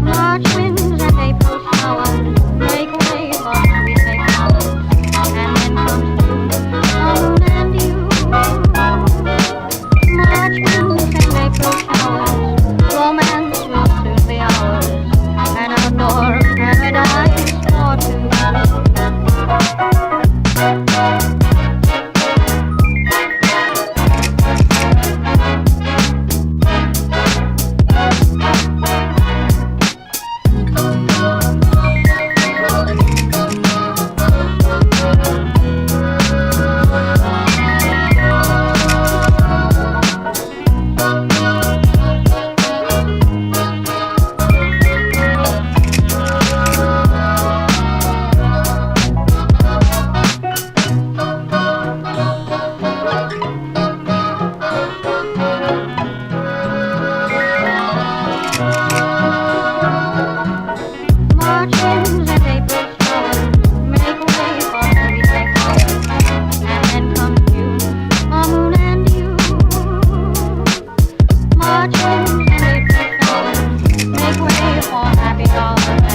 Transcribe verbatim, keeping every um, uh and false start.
March winds and April showers make way for sweet May flowers, and then comes June, a moon and you. March winds and April showers, romance will soon be ours, an outdoor paradise for two. March winds and April showers make way for sweet May flowers, and then comes June, a moon and you. March winds and April showers make way for happy hours.